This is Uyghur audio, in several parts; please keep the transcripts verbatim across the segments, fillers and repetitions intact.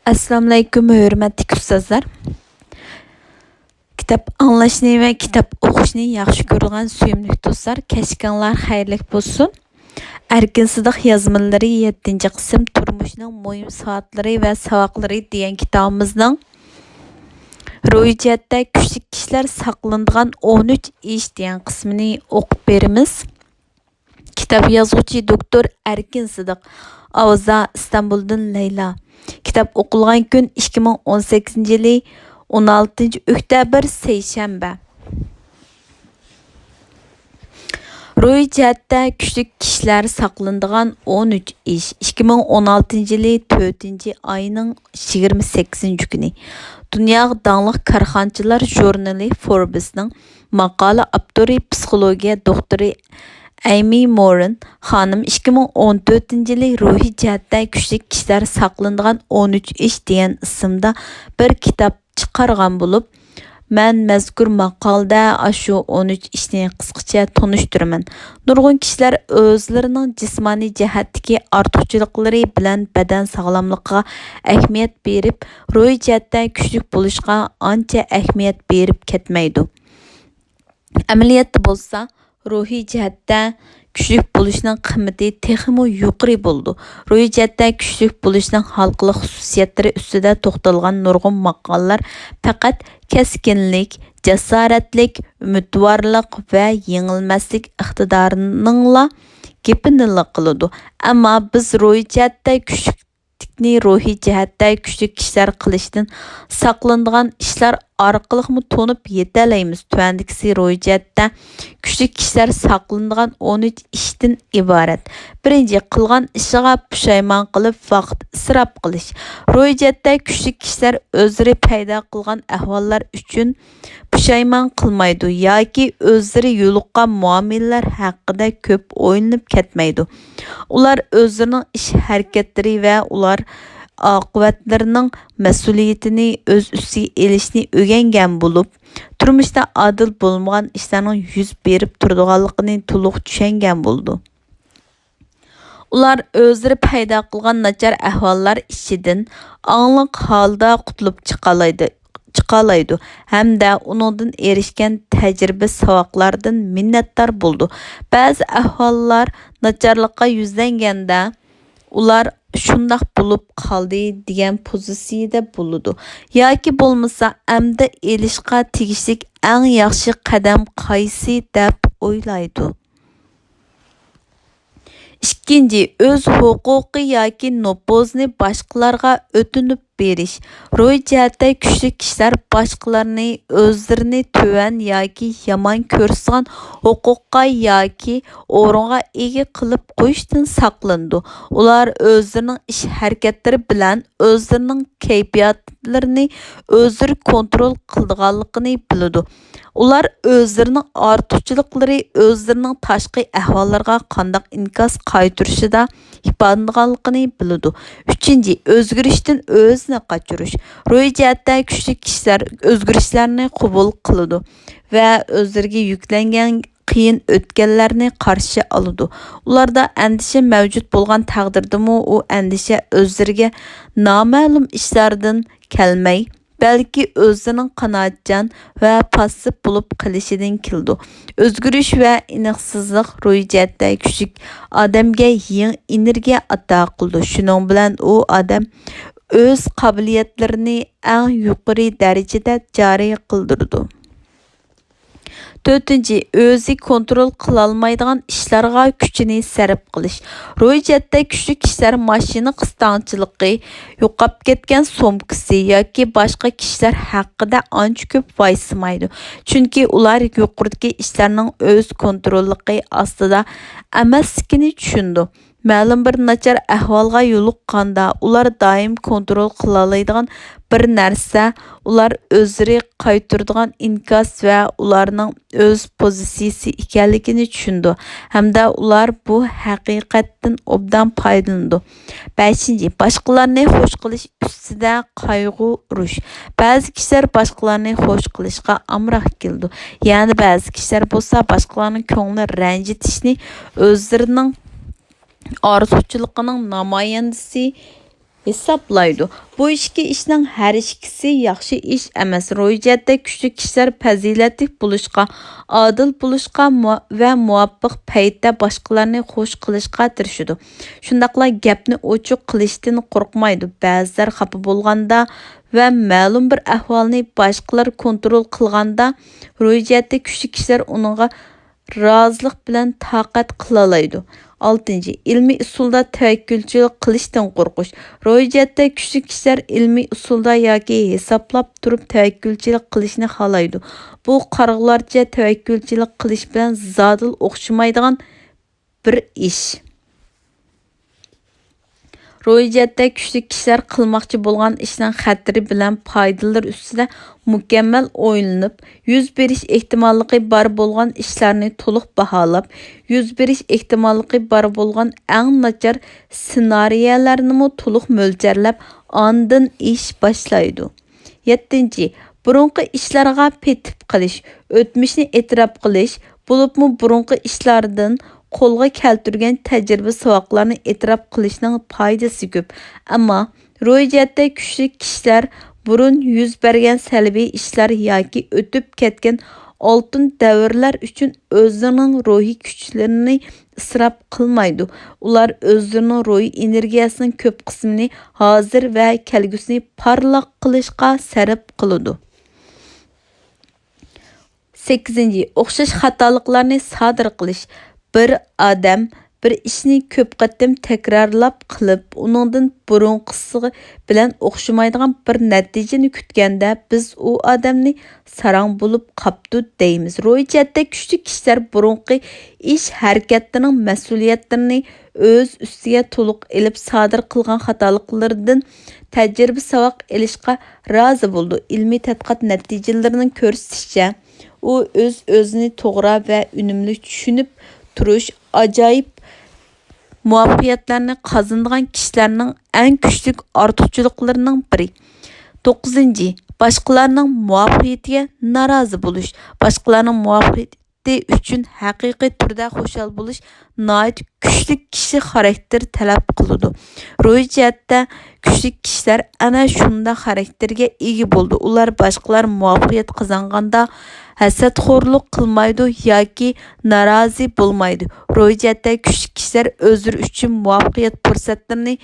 ئەسسالامۇئەلەيكۇم، ھۆرمەتلىك ئۇستازلار. كىتاب ئاڭلاشنى ۋە كىتاب ئوقۇشنى ياخشى كۆرىدىغان سۆيۈملۈك دوستلار، كەچكىڭلار خەيرلىك بولسۇن. ئەركىن سىدىق يازمىلىرى، يەتتىنچى قىسىم، تۇرمۇشنىڭ مۇھىم سائەتلىرى ۋە ساۋاقلىرى دېگەن كىتابىمىزنىڭ روھىي جەھەتتە كۈچلۈك كىشىلەر ساقلىنىدىغان ئون ئۈچ ئىش دېگەن قىسمىنى ئوقۇپ بېرىمىز. كىتاب يازغۇچى دوكتور ئەركىن سىدىق. ئاۋازدا ئىستانبۇلدىن لەيلا. كىتاب ئوقۇلغان كۈن ئىككى مىڭ ئون سەككىزىنچى يىلى ئون ئالتىنچى ئۆكتەبىر، سەيشەنبە. روھىي جەھەتتە كۈچلۈك كىشىلەر ساقلىنىدىغان ئون ئۈچ ئىش، ئىككى مىڭ ئون ئالتىنچى يىلى تۆتىنچى ئاينىڭ يىگىرمە سەككىزىنچى كۈنى. دۇنياغا داڭلىق كارخانىچىلار ژۇرنىلى فوربسنىڭ ماقالە ئاپتورى، پسىخولوگىيە دوختۇرى ئەيمى موررىن خانىم ئىككى مىڭ ئون تۆتىنچى يىلى روھىي جەھەتتە كۈچلۈك كىشىلەر ساقلىنىدىغان ئون ئۈچ ئىش دېگەن ئىسىمدا بىر كىتاب چىقارغان بولۇپ، مەن مەزكۇر ماقالىدە ئاشۇ ئون ئۈچ ئىشنى قىسقىچە تونۇشتۇرىمەن. نۇرغۇن كىشىلەر ئۆزلىرىنىڭ جىسمانىي جەھەتتىكى ئارتۇقچىلىقلىرى بىلەن بەدەن ساغلاملىقىغا ئەھمىيەت بېرىپ، روھىي جەھەتتە كۈچلۈك بولۇشقا ئانچە ئەھمىيەت بېرىپ كەتمەيدۇ. ئەمەلىيەتتە بولسا، روھىي جەھەتتە كۈچلۈك بولۇشنىڭ قىممىتى تېخىمۇ يۇقىرى بولىدۇ. روھىي جەھەتتە كۈچلۈك بولۇشنىڭ ھالقىلىق خۇسۇسىيەتلىرى ئۈستىدە توختالغان نۇرغۇن ماقالىلەر پەقەت كەسكىنلىك، جاسارەتلىك، ئۈمىدۋارلىق ۋە يېڭىلمەسلىك ئىقتىدارىنىڭلا گېپىنىلا قىلىدۇ. ئەمما بىز روھىي جەھەتتە كۈچلۈك كۈچلۈكنى روھىي جەھەتتە كۈچلۈك كىشىلەر قىلىشتىن ساقلىنىدىغان ئىشلار ئارقىلىقمۇ تونۇپ يېتەلەيمىز. تۆۋەندىكىسى روھىي جەھەتتە كۈچلۈك كىشىلەر ساقلىنىدىغان ئون ئۈچ ئىشتىن ئىبارەت. بىرىنچى، قىلغان ئىشىغا پۇشايمان قىلىپ، ۋاقىت ئىسراپ قىلىش. روھىي جەھەتتە كۈچلۈك كىشىلەر ئۆزلىرى پەيدا قىلغان ئەھۋاللار ئۈچۈن پۇشايمان قىلمايدۇ ياكى ئۆزلىرى يولۇققان مۇئامىلىلەر ھەققىدە كۆپ ئويلىنىپ كەتمەيدۇ. ئۇلار ئۆزلىرىنىڭ ئىش ھەرىكەتلىرى ۋە ئۇلار ئاقىۋەتلىرىنىڭ مەسئۇلىيىتىنى ئۆز ئۈستىگە ئېلىشنى ئۆگەنگەن بولۇپ، تۇرمۇشتا ئادىل بولمىغان ئىشلارنىڭ يۈز بېرىپ تۇرىدىغانلىقىنى تولۇق چۈشەنگەن بولىدۇ. ئۇلار ئۆزلىرى پەيدا قىلغان ناچار ئەھۋاللار ئىچىدىن ئاڭلىق ھالدا قۇتۇلۇپ چىقالايدۇ، چىقالايدۇ ھەمدە ئۇنىڭدىن ئېرىشكەن تەجرىبە ساۋاقلاردىن مىننەتدار بولىدۇ. بەزى ئەھۋاللار ناچارلىققا يۈزلەنگەندە، ئۇلار شۇنداق بولۇپ قالدى دېگەن پوزىتسىيىدە بولىدۇ ياكى بولمىسا ئەمدى ئېلىشقا تېگىشلىك ئەڭ ياخشى قەدەم قايسى دەپ ئويلايدۇ. ئىككىنچى، ئۆز ھوقۇقى ياكى نوپۇزىنى باشقىلارغا ئۆتۈنۈپ بېرىش. روھىي جەھەتتە كۈچلۈك كىشىلەر باشقىلارنى ئۆزلىرىنى تۆۋەن ياكى يامان كۆرسىتىدىغان ھوقۇققا ياكى ئورۇنغا ئىگە قىلىپ قويۇشتىن ساقلىنىدۇ. ئۇلار ئۆزلىرىنىڭ ئىش ھەرىكەتلىرى بىلەن ئۆزلىرىنىڭ كەيپىياتلىرىنى ئۆزلىرى كونترول قىلىدىغانلىقىنى بىلىدۇ. ئۇلار ئۆزلىرىنىڭ ئارتۇقچىلىقلىرى ئۆزلىرىنىڭ تاشقى ئەھۋاللىرىغا قانداق ئىنكاس قايتۇرۇشىدا ئىپادىلىنىدىغانلىقىنى بىلىدۇ. ئۈچىنچى، ئۆزگىرىشتىن ئۆزىنى قاچۇرۇش. روھىي جەھەتتە كۈچلۈك كىشىلەر ئۆزگىرىشلەرنى قوبۇل قىلىدۇ ۋە ئۆزلىرىگە يۈكلەنگەن قىيىن ئۆتكەللەرنى قارشى ئالىدۇ. ئۇلاردا ئەندىشە مەۋجۇت بولغان تەقدىردىمۇ، ئۇ ئەندىشە ئۆزلىرىگە نامەلۇم ئىشلاردىن كەلمەي، بەلكى ئۆزلىرىنىڭ قانائەتچان ۋە پاسسىپ بولۇپ قېلىشىدىن كېلىدۇ. ئۆزگىرىش ۋە ئېنىقسىزلىق روھىي جەھەتتە كۈچلۈك ئادەمگە يېڭى ئېنېرگىيە ئاتا قىلىدۇ. شۇنىڭ بىلەن ئۇ ئادەم ئۆز قابىلىيەتلىرىنى ئەڭ يۇقىرى دەرىجىدە جارى قىلدۇرىدۇ. تۆتىنچى، ئۆزى كونترول قىلالمايدىغان ئىشلارغا كۈچىنى سەرپ قىلىش. روھىي جەھەتتە كۈچلۈك كىشىلەر ماشىنا قىستاڭچىلىقى، يوقاپ كەتكەن سومكىسى ياكى باشقا كىشىلەر ھەققىدە ئانچە كۆپ ۋايسىمايدۇ. چۈنكى ئۇلار يۇقىرىدىكى ئىشلارنىڭ ئۆز كونتروللۇقى ئاستىدا ئەمەسلىكىنى چۈشىنىدۇ. مەلۇم بىر ناچار ئەھۋالغا يولۇققاندا، ئۇلار دائىم كونترول قىلالايدىغان بىر نەرسە، ئۇلار ئۆزلىرى قايتۇرىدىغان ئىنكاس ۋە ئۇلارنىڭ ئۆز پوزىتسىيىسى ئىكەنلىكىنى چۈشىنىدۇ ھەمدە ئۇلار بۇ ھەقىقەتتىن ئوبدان پايدىلىنىدۇ. بەشىنچى، باشقىلارنى خوش قىلىش ئۈستىدە قايغۇ ئۇرۇش. بەزى كىشىلەر باشقىلارنى خوش قىلىشقا ئامراق كېلىدۇ. يەنە بەزى كىشىلەر بولسا باشقىلارنىڭ كۆڭلىنى رەنجىتىشنى ئۆزلىرىنىڭ ئارتۇقچىلىقىنىڭ نامايەندىسى ھېسابلايدۇ. بۇ ئىككى ئىشنىڭ ھەر ئىككىسى ياخشى ئىش ئەمەس. روھىي جەھەتتە كۈچلۈك كىشىلەر پەزىلەتلىك بولۇشقا، ئادىل بولۇشقا مۇ-، ۋە مۇۋاپىق پەيتتە باشقىلارنى خوش قىلىشقا تىرىشىدۇ. شۇنداقلا گەپنى ئوچۇق قىلىشتىن قورقمايدۇ. بەزىلەر خاپا بولغاندا ۋە مەلۇم بىر ئەھۋالنى باشقىلار كونترول قىلغاندا، روھىي جەھەتتە كۈچلۈك كىشىلەر ئۇنىڭغا رازىلىق بىلەن تاقەت قىلالايدۇ. ئالتىنچى، ئىلمىي ئۇسۇلدا تەۋەككۈلچىلىك قىلىشتىن قورقۇش. روھىي جەھەتتە كۈچلۈك كىشىلەر ئىلمىي ئۇسۇلدا ياكى ھېسابلاپ تۇرۇپ تەۋەككۈلچىلىك قىلىشنى خالايدۇ. بۇ قارىغۇلارچە تەۋەككۈلچىلىك قىلىش بىلەن زادىلا ئوخشىمايدىغان بىر ئىش. روھىي جەھەتتە كۈچلۈك كىشىلەر قىلماقچى بولغان ئىشنىڭ خەتىرى بىلەن پايدىلىرى ئۈستىدە مۇكەممەل ئويلىنىپ، يۈز بېرىش ئېھتىماللىقى بار بولغان ئىشلارنى تولۇق باھالاپ، يۈز بېرىش ئېھتىماللىقى بار بولغان ئەڭ ناچار سېنارىيەلەرنىمۇ تولۇق مۆلچەرلەپ، ئاندىن ئىش باشلايدۇ. يەتتىنچى، بۇرۇنقى ئىشلارغا پېتىپ قېلىش، ئۆتمۈشنى ئېتىراپ قىلىش، بولۇپمۇ بۇرۇنقى ئىشلاردىن قولغا كەلتۈرگەن تەجرىبە ساۋاقلارنى ئېتىراپ قىلىشنىڭ پايدىسى كۆپ. ئەمما روھىي جەھەتتە كۈچلۈك كىشىلەر بۇرۇن يۈز بەرگەن سەلبىي ئىشلار ياكى ئۆتۈپ كەتكەن ئالتۇن دەۋرلەر ئۈچۈن ئۆزلىرىنىڭ روھىي كۈچلىرىنى ئىسراپ قىلمايدۇ. ئۇلار ئۆزلىرىنىڭ روھىي ئېنېرگىيەسىنىڭ كۆپ قىسمىنى ھازىر ۋە كەلگۈسىنى پارلاق قىلىشقا سەرپ قىلىدۇ. سەككىزىنچى، ئوخشاش خاتالىقلارنى سادىر قىلىش. بىر ئادەم بىر ئىشنى كۆپ قېتىم تەكرارلاپ قىلىپ، ئۇنىڭدىن بۇرۇنقىسى بىلەن ئوخشىمايدىغان بىر نەتىجىنى كۈتكەندە، بىز ئۇ ئادەمنى ساراڭ بولۇپ قاپتۇ دەيمىز. روھىي جەھەتتە كۈچلۈك كىشىلەر بۇرۇنقى ئىش ھەرىكەتلىرىنىڭ مەسئۇلىيەتلىرىنى ئۆز ئۈستىگە تولۇق ئېلىپ، سادىر قىلغان خاتالىقلىرىدىن تەجرىبە ساۋاق ئېلىشقا رازى بولىدۇ. ئىلمىي تەتقىقات نەتىجىلىرىنىڭ كۆرسىتىشىچە، ئۇ ئۆز-ئۆزىنى توغرا ۋە ئۈنۈملۈك چۈشىنىپ تۇرۇش ئاجايىپ مۇۋەپپەقىيەتلەرنى قازىنىدىغان كىشىلەرنىڭ ئەڭ كۈچلۈك ئارتۇقچىلىقلىرىنىڭ بىرى. توققۇزىنچى، باشقىلارنىڭ مۇۋەپپەقىيىتىگە نارازى بولۇش. باشقىلارنىڭ مۇۋەپپەقىيىتى ئۈچۈن ھەقىقىي تۈردە خۇشال بولۇش ناھايىتى كۈچلۈك كىشى خاراكتېرى تەلەپ قىلىدۇ. روھىي جەھەتتە كۈچلۈك كىشىلەر ئەنە شۇنداق خاراكتېرگە ئىگە بولىدۇ. ئۇلار باشقىلار مۇۋەپپەقىيەت قازانغاندا ھەسەتخورلۇق قىلمايدۇ ياكى نارازى بولمايدۇ. روھىي جەھەتتە كۈچلۈك كىشىلەر ئۆزلىرى ئۈچۈن مۇۋەپپەقىيەت پۇرسەتلىرىنى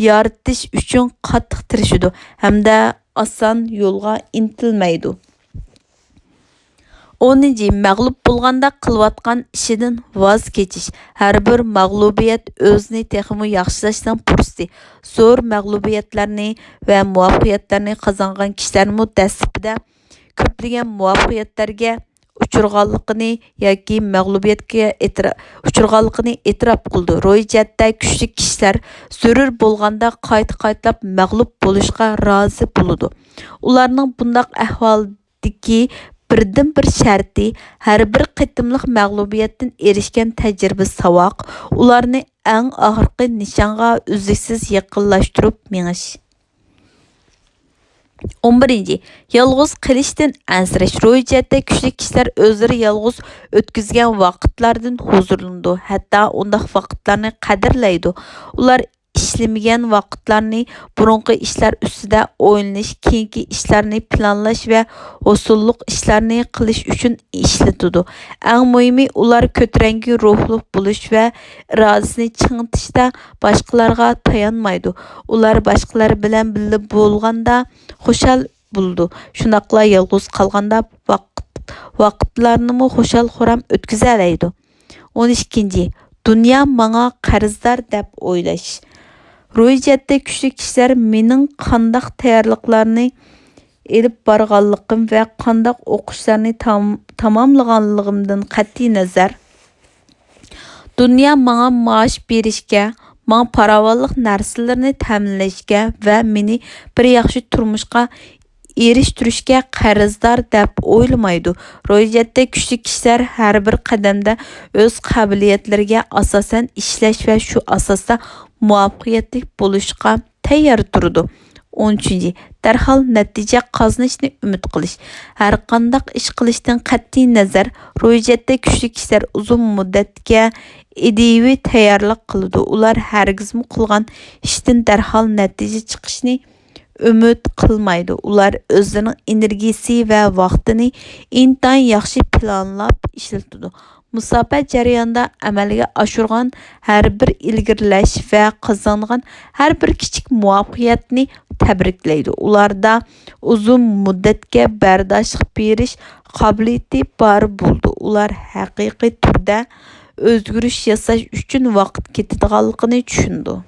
يارىتىش ئۈچۈن قاتتىق تىرىشىدۇ ھەمدە ئاسان يولغا ئىنتىلمەيدۇ. ئونىنچى، مەغلۇپ بولغاندا قىلىۋاتقان ئىشىدىن ۋاز كېچىش. ھەر بىر مەغلۇبىيەت ئۆزىنى تېخىمۇ ياخشىلاشنىڭ پۇرسىتى. زور مەغلۇبىيەتلەرنى ۋە مۇۋەپپەقىيەتلەرنى قازانغان كىشىلەرمۇ دەسلىپىدە كۆپلىگەن مۇۋەپپەقىيەتلەرگە ئۇچرىغانلىقىنى ياكى مەغلۇبىيەتكە ئېتىرا-، ئۇچرىغانلىقىنى ئېتىراپ قىلىدۇ. روھىي جەھەتتە كۈچلۈك كىشىلەر زۆرۈر بولغاندا قايتا-قايتىلاپ مەغلۇپ بولۇشقا رازى بولىدۇ. ئۇلارنىڭ بۇنداق ئەھۋالدىكى بىردىنبىر شەرتى، ھەر بىر قېتىملىق مەغلۇبىيەتتىن ئېرىشكەن تەجرىبە ساۋاق، ئۇلارنى ئەڭ ئاخىرقى نىشانغا ئۈزلۈكسىز يېقىنلاشتۇرۇپ مېڭىش. ئون بىرىنچى، يالغۇز قېلىشتىن ئەنسىرەش. روھىي جەھەتتە كۈچلۈك كىشىلەر ئۆزلىرى يالغۇز ئۆتكۈزگەن ۋاقىتلاردىن ھۇزۇرلىنىدۇ، ھەتتا ئۇنداق ۋاقىتلارنى قەدىرلەيدۇ. ئۇلار ئىشلىمىگەن ۋاقىتلارنى بۇرۇنقى ئىشلار ئۈستىدە ئويلىنىش، كېيىنكى ئىشلارنى پىلانلاش ۋە ھوسۇللۇق ئىشلارنى قىلىش ئۈچۈن ئىشلىتىدۇ. ئەڭ مۇھىمى، ئۇلار كۆتۈرەڭگۈ روھلۇق بولۇش ۋە ئىرادىسىنى چىڭىتىشتا باشقىلارغا تايانمايدۇ. ئۇلار باشقىلار بىلەن بىللە بولغاندا خۇشال بولىدۇ. شۇنداقلا يالغۇز قالغاندا ۋاقىت، ۋاقىتلارنىمۇ خۇشال-خۇرام ئۆتكۈزەلەيدۇ. ئون ئىككىنچى، دۇنيا ماڭا قەرزدار دەپ ئويلاش. روھىي جەھەتتە كۈچلۈك كىشىلەر مېنىڭ قانداق تەييارلىقلارنى ئېلىپ بارغانلىقىم ۋە قانداق ئوقۇشلارنى تام-، تاماملىغانلىقىمدىن قەتئىينەزەر، دۇنيا ماڭا مائاش بېرىشكە، ماڭا پاراۋانلىق نەرسىلىرىنى تەمىنلەشكە ۋە مېنى بىر ياخشى تۇرمۇشقا ئېرىشتۈرۈشكە قەرزدار دەپ ئويلىمايدۇ. روھىي جەھەتتە كۈچلۈك كىشىلەر ھەر بىر قەدەمدە ئۆز قابىلىيەتلىرىگە ئاساسەن ئىشلەش ۋە شۇ ئاساستا مۇۋەپپەقىيەتلىك بولۇشقا تەييار تۇرىدۇ. ئون ئۈچىنچى، دەرھال نەتىجە قازىنىشنى ئۈمىد قىلىش. ھەرقانداق ئىش قىلىشتىن قەتئىينەزەر، روھىيەتتە كۈچلۈك كىشىلەر ئۇزۇن مۇددەتكە ئىدىيىۋى تەييارلىق قىلىدۇ. ئۇلار ھەرگىزمۇ قىلغان ئىشتىن دەرھال نەتىجە چىقىشنى ئۈمىد قىلمايدۇ. ئۇلار ئۆزلىرىنىڭ ئېنېرگىيىسى ۋە ۋاقتىنى ئىنتايىن ياخشى پىلانلاپ ئىشلىتىدۇ. مۇساپە جەريانىدا ئەمەلگە ئاشۇرغان ھەر بىر ئىلگىرىلەش ۋە قازانغان ھەر بىر كىچىك مۇۋەپپەقىيەتنى تەبرىكلەيدۇ. ئۇلاردا ئۇزۇن مۇددەتكە بەرداشلىق بېرىش قابىلىيىتى بار بولىدۇ. ئۇلار ھەقىقىي تۈردە ئۆزگىرىش ياساش ئۈچۈن ۋاقىت كېتىدىغانلىقىنى چۈشىنىدۇ.